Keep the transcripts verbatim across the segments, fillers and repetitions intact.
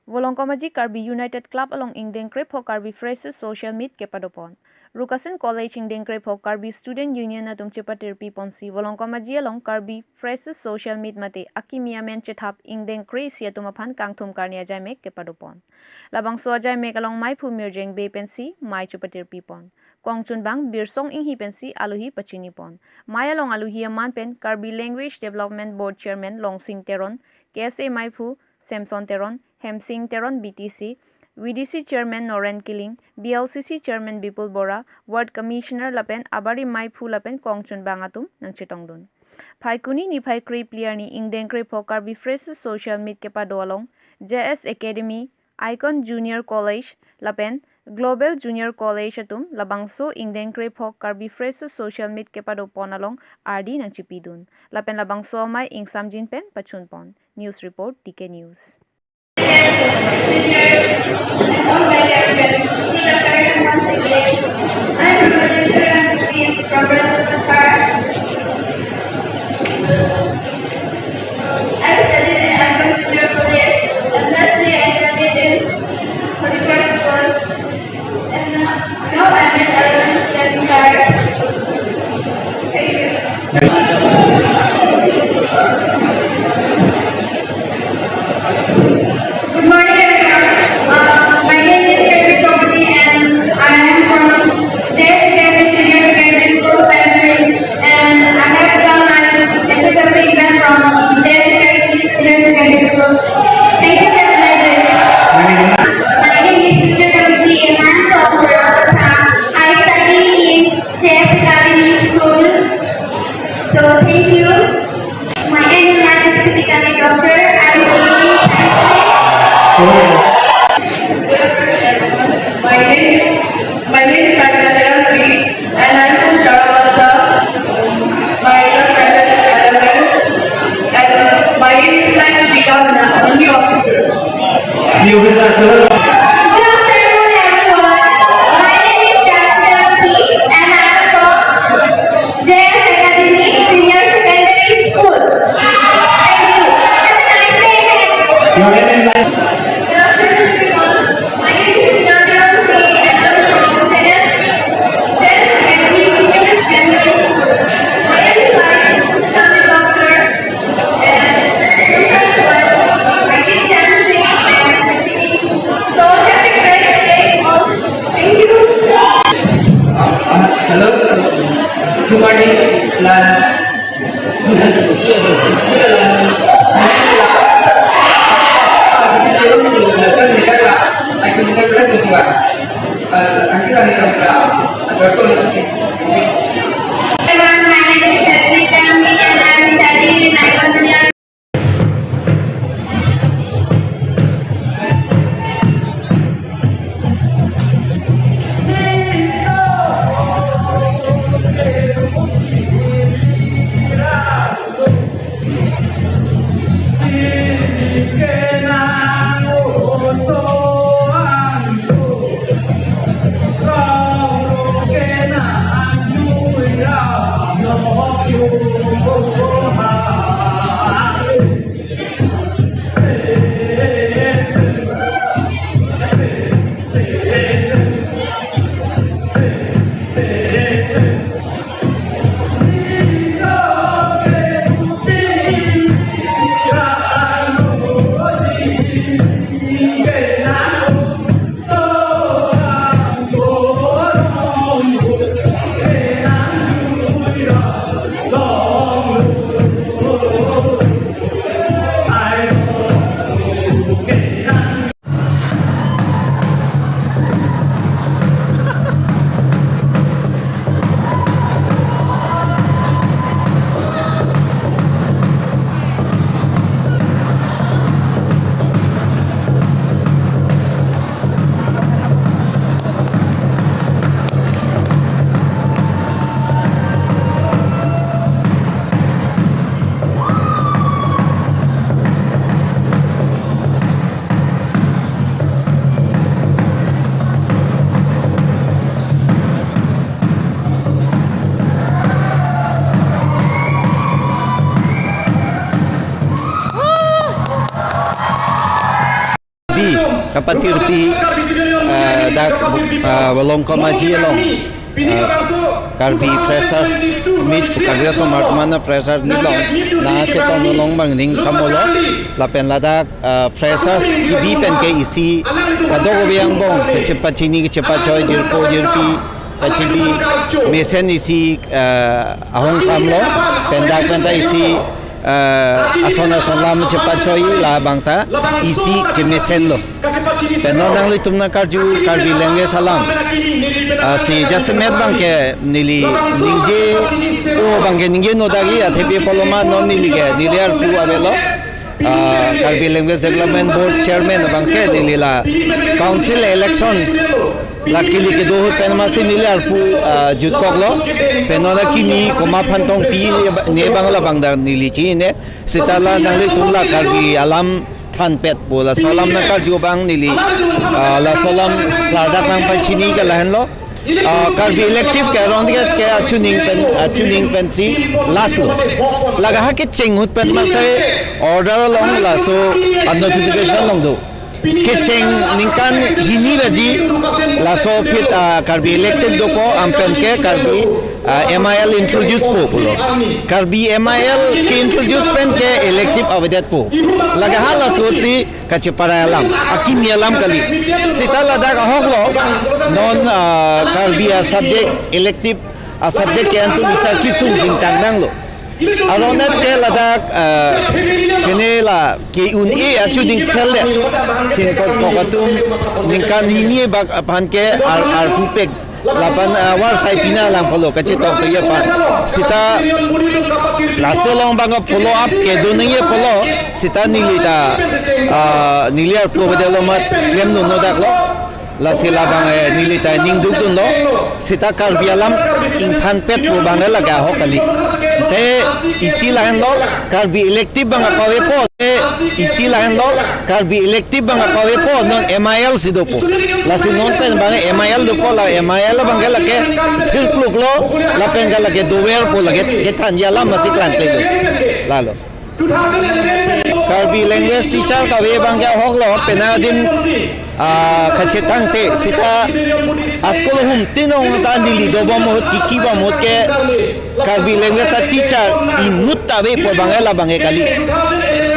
Volongkom Aji Karbi United Club along ingdeng krephok Karbi Freshers Social Meet kepadopon. Rukasin College ingdeng krephok Karbi Student Union atum chepatirpi ponsi Volongkom Aji along Karbi Freshers Social Meet mate akimi amen chethap ingdeng kre-isi atum aphan kangthum karni ajaimek kepadopon. Labangso ajaimek along maiphu Mirjeng Bey pensi mei chepatirpi pon. Kongchunbang Birsong Inghi pensi aluhi pachini pon. Mei along aluhi aman pen Karbi Language Development Board Chairman Longsing Teron, K S A maiphu Samson Teron, Hemsing Teron B T C, V D C Chairman Noren Killing, B L C C Chairman Bipul Bora, Ward Commissioner lapen abari maiphu lapen kongchunbang atum nangchetongdun. Phaikuni niphai krephli arni ingdeng krephok Karbi Freshers Social Meet kepado along J S Academy, Icon Junior College lapen Global Junior College atum labangso ingdeng krephok Karbi Freshers Social Meet kepadopon along ardi nangchipidun. Lapen labangso amei ingsamjin pen pachunpon. News report, T K News. I studied in Icon Junior College, and lastly I studied in Holy Cross School, and now I'm in eleventh standard. Thank you. Good morning, everyone. Uh, my name is Kevin Tokbi, and I am from J S Academy Senior Secondary School, Penshing, and I have done my H S L C exam from J S Academy Senior Secondary School. Thank you, Kevin. My name is Sister Tokbi, and I'm from Purapatha. I study in J S Academy School. So, thank you. My aim in life is to become a doctor. I believe. My name is, my name is Sarita Teronpi, and I'm from Tarabasa. My class standard is eleven, and my aim is life to become an army officer. Good afternoon, everyone. My name is Jasper P, and I am from J S Academy Senior Secondary School. Thank you. Have a nice day ahead. Your name and line. Good afternoon, everyone. My name is Jasper P, and I am from J S, J S Academy Senior Secondary School. My aim in life is to become a doctor. Hello, good morning, class. Everyone, my name is Rashmi Tangri and I'm studying in Icon Junior. Patirpi, eh, dak, eh, Volongkom Aji along, eh, Karbi Freshers Meet, Karbi Asomar Toman Freshers Meet along nangchetong along bang ning samolo, lapen ladak, eh, freshers kebi pen ke isi kadokave angbong kachepachini kachepachoi, jirpo jirpi kachebi mesen isi, eh, ahong kamlo, pen dak pen ta isi, eh, ason ason lam chepachoi, labang ta isi kemesenlo. Pen non nanglitum nangkarju Karbi language alam, ah, si jasemet bang ke neli ningje, o bang ke ningje nodagi, athepi apotlo ma non neli ke, neli arpu avelo, ah, Karbi Language Development Board Chairman bang ke, neli la council election la kili kedo ahut pen masi neli arpu, ah, jutkoklo. Pen non akimi komat aphan tongpi ne bang, labang ta neli chini ne. Seta la nanglitum la Karbi alam thanpetpo, laso alam nangkarju bang neli, ah, laso alam ladak nangpachini ke lahenlo. Ah, Karbi elective ke rong tiket ke achuning pen, achuning pensi last lo. Lake ha kecheng ahut pen masi order along laso, ah, notification along do. Kecheng ningkan hini baji laso aphi, ah, Karbi elective dopo, anpen ke Karbi, ah, M I L introduce po pulo. Karbi M I L ke introduce pen ke elective avedetpo. Lake halaso si kacheparai alam, akimi alam kali. Seta ladak ahoklo, non, ah, Karbi a-subject, elective a-subject ke antum isi kesung chingtang nanglo. Aron et ke ladak, eh, kene la ke-un-e achuning phel le. Chingkok kok atum ningkan hini bak aphan ke ar, arpu pek. Lapen, eh, war sai pina lang pulo kachetong pe ye pa. Seta laso along bang follow up kedo nangji pulo. Seta neli ta, eh, neli arpu avedetlo amat klemdun nodaklo. Lasi labang, eh, neli ta ningdukdunlo, seta Karbi alam ingthanpetpo bang lake ahok kali. Te isi lahenlo, Karbi elective bang apavepo, te isi lahenlo, Karbi elective bang apavepo, non M I L si dopo. Lasi non pen bang M I L dopo, la M I L bang lake thirkluklo, lapen lake doverpo, lake kethanji alam masi klangkle lo. Lalo. Karbi language teacher kave bang ke ahoklo, penang adim, ah, kachetangte, seta a-school ahum tinong ta neli dobom ahut, kiki bom ahut ke Karbi language a-teacher inut ta avepo bang labang ke kali.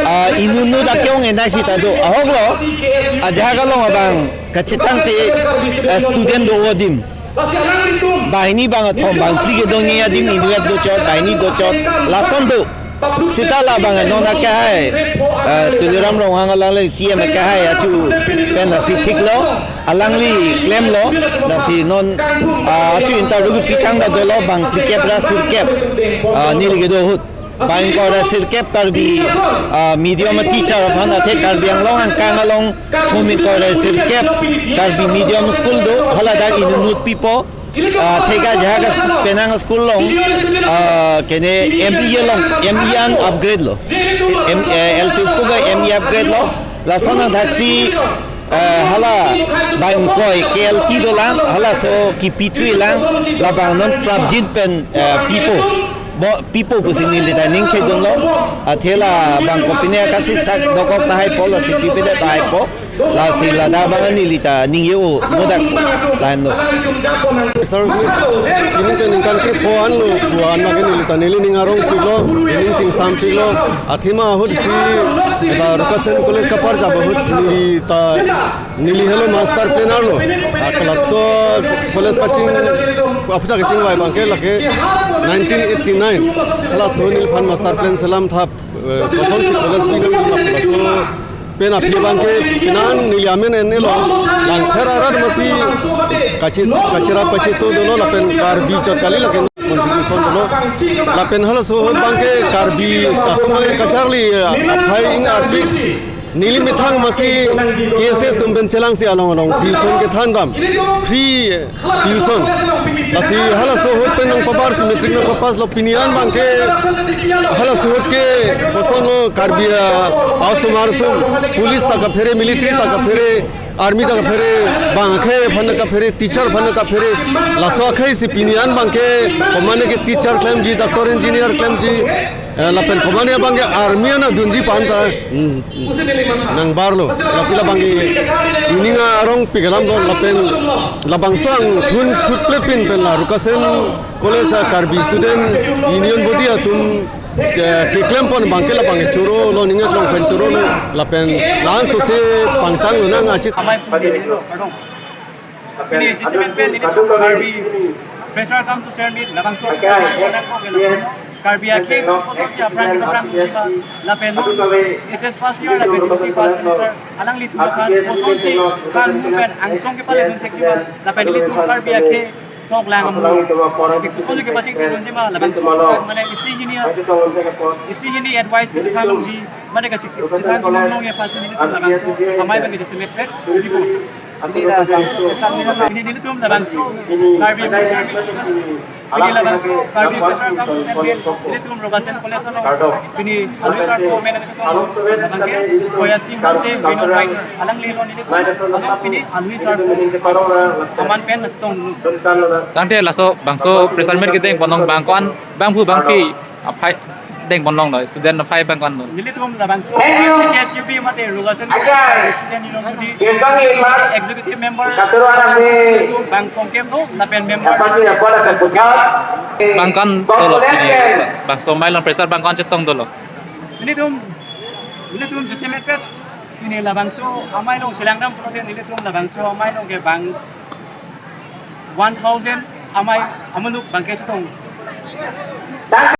Ah, inut nut ake-ong enai seta do. Ahoklo, ajahak along abang kachetangte, ah, student do adim. Banghini bangkethom bangphli kedongji adim inutvet dochot, banghini dochot, lason do. Seta labang non akehai, eh, Tuliram Ronghang alangli C M akehai achu pen lasi thiklo, alangli klemlo, lasi non, ah, achu interview kepitang ta dolo bangphlikep ra sirkep, ah, neli kedo ahut. Bang ingkoi ra sirkep Karbi, ah, medium teacher aphan, athe Karbi Anglong angkang along hum ingkoi ra sirkep Karbi medium school do, haladak inut nut pipo, ah, theka ajahak a-school, penang school along, ah, kene M E along, M E an upgrade lo. M, eh, L P school ke M E upgrade lo. Lason an thaksi, eh, hala bang ingkoi K L T dolang, halaso kipithui lang, labang non prapjin pen, eh, pipo. Bo, pipo pusi neli ta ning thekdunlo. Athe labang kopine kasiksak dokok tahai po, lasi pipedet tahai po. Lasi ladak bang neli ta ningje-o modak lahenlo. Sir, ini ke ningkan trip ho anlo, buan lagi neli ta neli ning arong pilo, ning chingsam pilo. Athema ahut si la Rukasen College kapar jabo ahut neli ta neli helo master plan arlo. A class o college kaching, aphuthak kachingvai bang ke lake nineteen eighty-nine. Class o neliphan master plan selam thap, eh, kosonsi college binong, class o pen aphi bang ke pinan neli amen en-elo. Langpher arat masi kachi, kachira pachi to dolo lapen Karbi chot kali lake contribution dolo. Lapen halaso bang ke Karbi atum kacharli aphai ing arpik. Neli methang masi K S A atum pen chelangsi along along tuition kethan dam, free tuition. Lasi halaso ahut pen nangpabar si matric nangpapass lo, pini an bang ke halaso ahut ke kosonlo Karbi, ah, asomar atum, police ta kaphere, military ta kaphere, army ta kaphere, bang akhei aphan kaphere, teacher aphan kaphere. Laso akhei si pini an bang ke komane ke teacher klemji, doctor, engineer klemji, Eh, lapen komatne abang ke army an adunji aphan ta, hmm, nangbarlo. Lasi labang ke ening arong pik alamlo lapen labangso angthun khutple pin pen la Rukasen College a Karbi Student Union Body atum, eh, keklem pon abang ke labang ke chorolo, ning aklong pen chorolo lapen lansose pangtanglo nang achit. Amei pudi ni lo, pardon. Pini G C M pen nelitum Karbi Fresher cum Social Meet labangso nangkok ke lapen Karbi akhei kosonsi aphrang kephrang dunji ma lapen non H S first year lapen U C first semester alanglitum aphan kosonsi than pen angsong kepaledun thekji ma lapen nelitum Karbi akhei toklang amu kosonsi kepachingthurdunji ma labangso mane isi hini isi hini advice kachethan longji mane kachik chethan chinong longji aphansi nelitum labangso amei abang ke G C M pen. Pini la bang, pini nelitum labangso Karbi Fresher Meet, pini labangso Karbi Fresher cum Social Meet, nelitum Rogasen College along, pini alui sarpo amen nelitum labang ke Koya Singh Hanse, Bino Pai, alanglilo nelitum along pini alui sarpo aman pen nangchetong. Tangte laso bangso Fresher Meet kedeng pon abang ko-an bangphu bangphi aphai deng pon longlo, student aphai abang ko-an lo. Nelitum labangso K S U P mate Rogasen Student Union Body Executive Member bang Kongkem lo lapen member bang ko-an dolo pini, bangso amei along fresher bang ko-an chetong dolo. Nelitum nelitum G C M pen pini labangso amei along selangdam pulote nelitum labangso amei along ke bang one thousand amei amonit abang ke chetong.